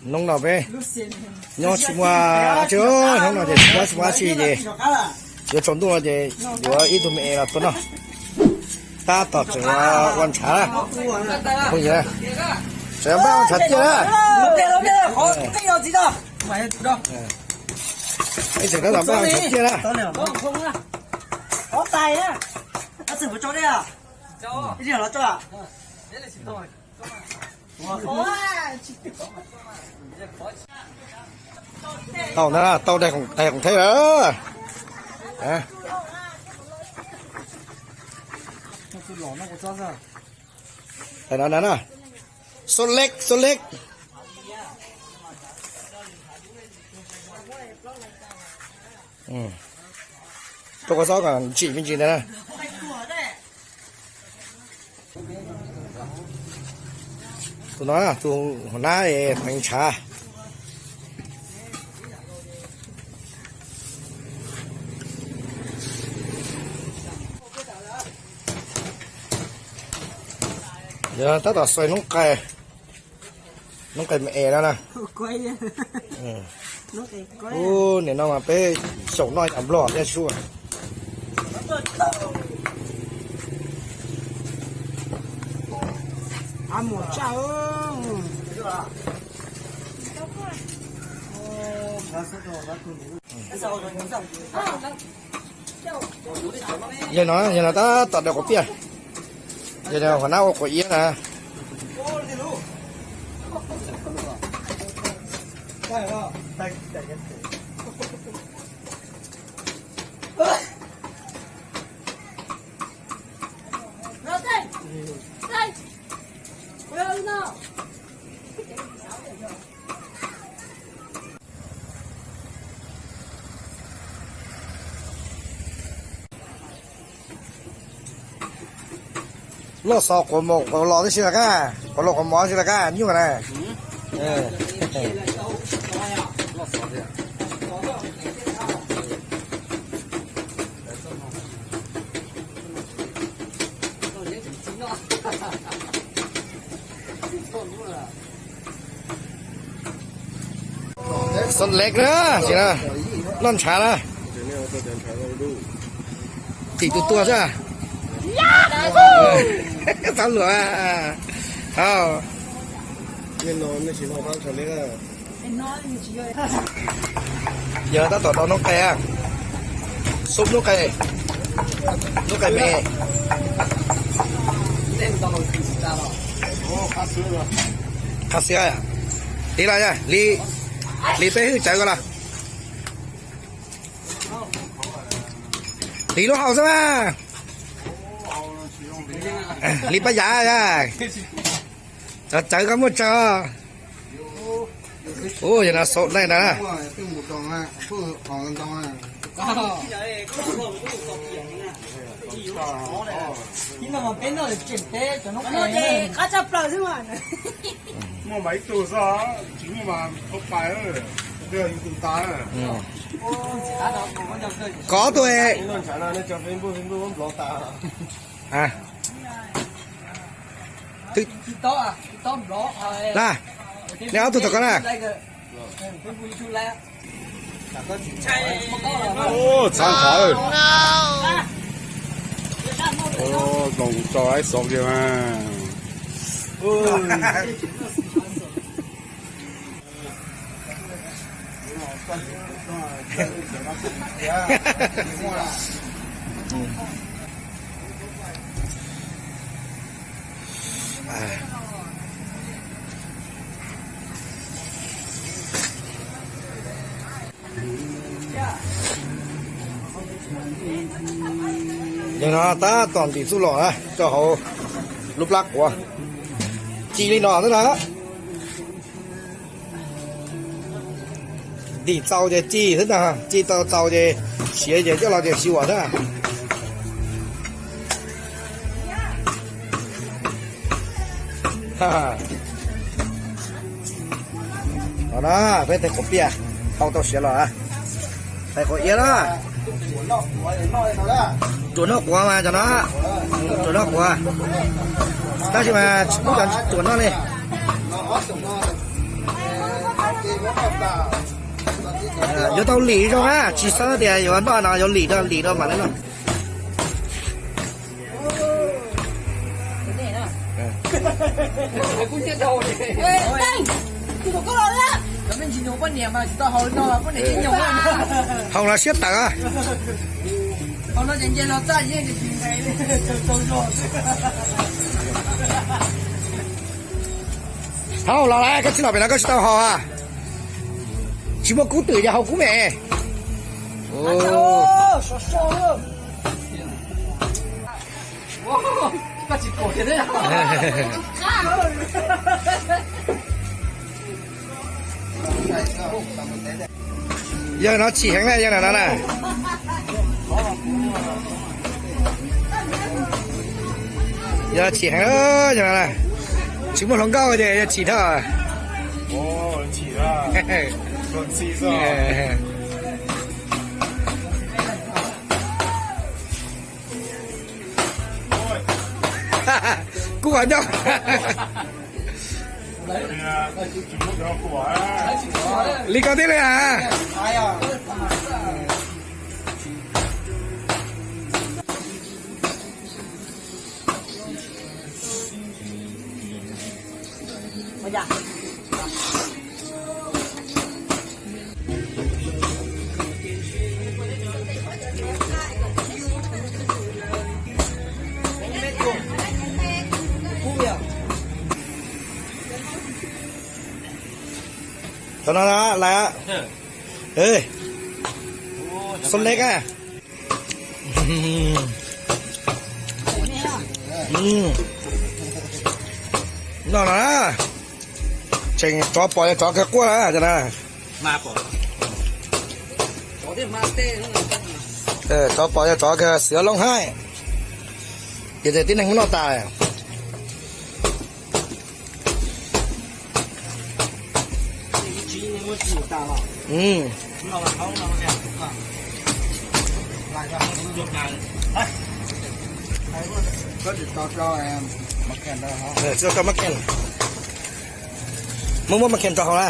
Hnub no peb nyob tsis muaj dab tsi, hnub no ces nyob tsis muaj dab tsi ces yuav tsaus ntuj no ces yuav ib tug me es los tuaj noj. Tab tom tseem ua ntshav na. Phooj ywg, tseem npaj ua ntshav tiaj na. Ib tseem tab tom npaj ua ntshav tiaj na. Tau na, tau daig qoom theb lawm. Tais no na, Salt Lake, Salt Lake. Rau kua txob kom ntsim me ntsis ntawd na. Tus no tus hauv nab es teev ntshav. Yog tab tom xuas noob qes, noob qes me es no na. Ub, nim no mas peb xyaum noj yam nplog thiab sub. Yog no, yog no tab tom daws quav piaj. Yog no hauv nab ua quav iab na. Loj xov quav mos quav los tib si los kab, quav los quav mos tib si los kab nyuaj na. Salt Lake na, noj ntshav na. Tim tus tuag xwb. Txhob luam. Yog tab tom rau noob qes, xub noob qes, noob qes me. Qab xwb, hliv los, hliv peb hwj tsawv ko los. Hliv lub hau xwb mas. Hliv pab yav, tsawv koj muaj tsawg. Ub, yog no xaum dai ntag. Muaj mas ib tug xwb, tsis muaj mas tau pais, yus tus tas. Kov tus. Na, nej ob tug tom ko na. Txhob nthav. Tau kuv tso ib xov kiag mas. Yog no tab tom ntim txuj lom na rau hauv lub plab quav. Ci li no xwb na. Ntim txaus ces ci xwb ntag, ci tau txaus ces siav ces coj los ces siv ua xwb. No na, peb tais quav piaj tau tau siav los, tais quav iab na. Ruam noj quav mas cov no, ruam noj quav, tab sis mas tsis pub cov ruam noj li. Yuav tau lim zoo na, tsis xav tias yuav noj no, yuav lim rau, lim rau mam li noj. Haus los siab tawm. Haus los lawm, koj tsis los pem no koj tsis tau haus a. Tsis muaj kub twm yog haus kub me. Yawg no chim heev na, yawg no na. Yog chim heev, yog no na. Tsis muaj hluas nkauj ces yog chim dhau. Kub qhov ncauj. Li ko thiab li a. Tau no lawm. Xo lej a. No no, tseem tsov pom yog tsov kawg quaj na. Tsov pom yog tsov kawg xiv loob haib. Ces tib neeg muab noj tas. Muab, muab mas khees rau hauv na.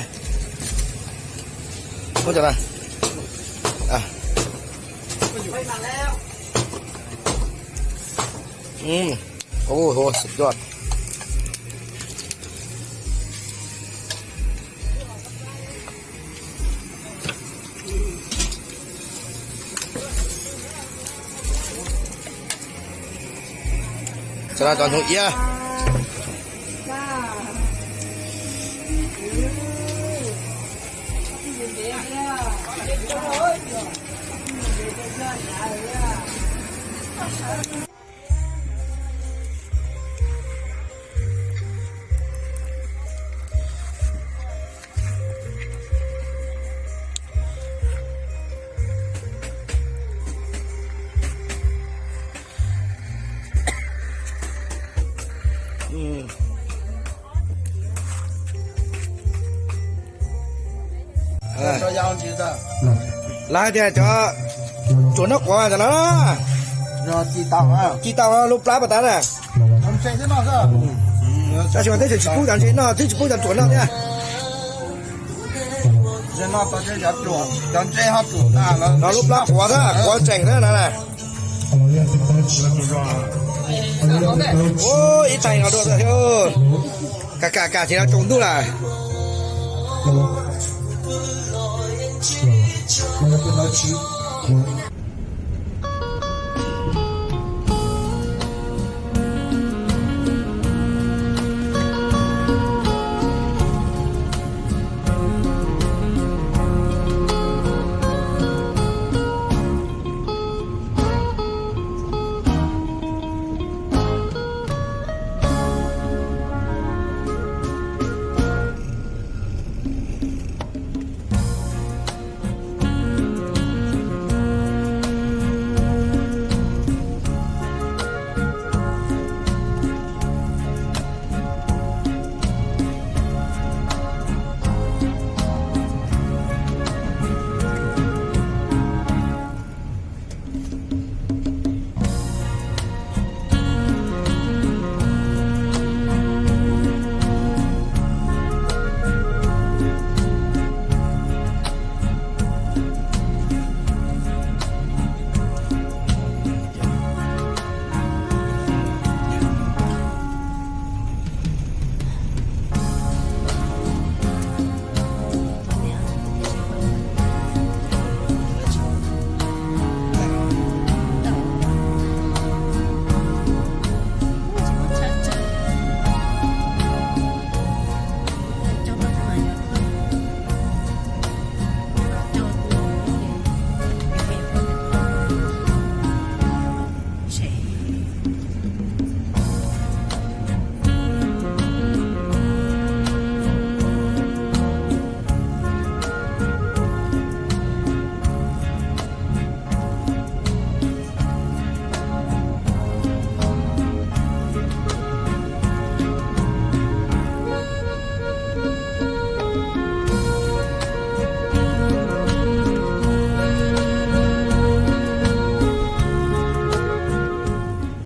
Muab cov na. Ua, suv yoj. Cov no cov hnyuv iab. Lawv hais tias cov tsuam noj quav cov no ci tau lub plab pas tas na. Tab sis mas twb tsis pub cov ntse noj, twb tsis pub cov tsuam noj thiab. No lub plab quav thiab, quav tseem thiab no na. Ua ib tais no dua thiab. Kam kam kam ces no tsaus ntuj lawm.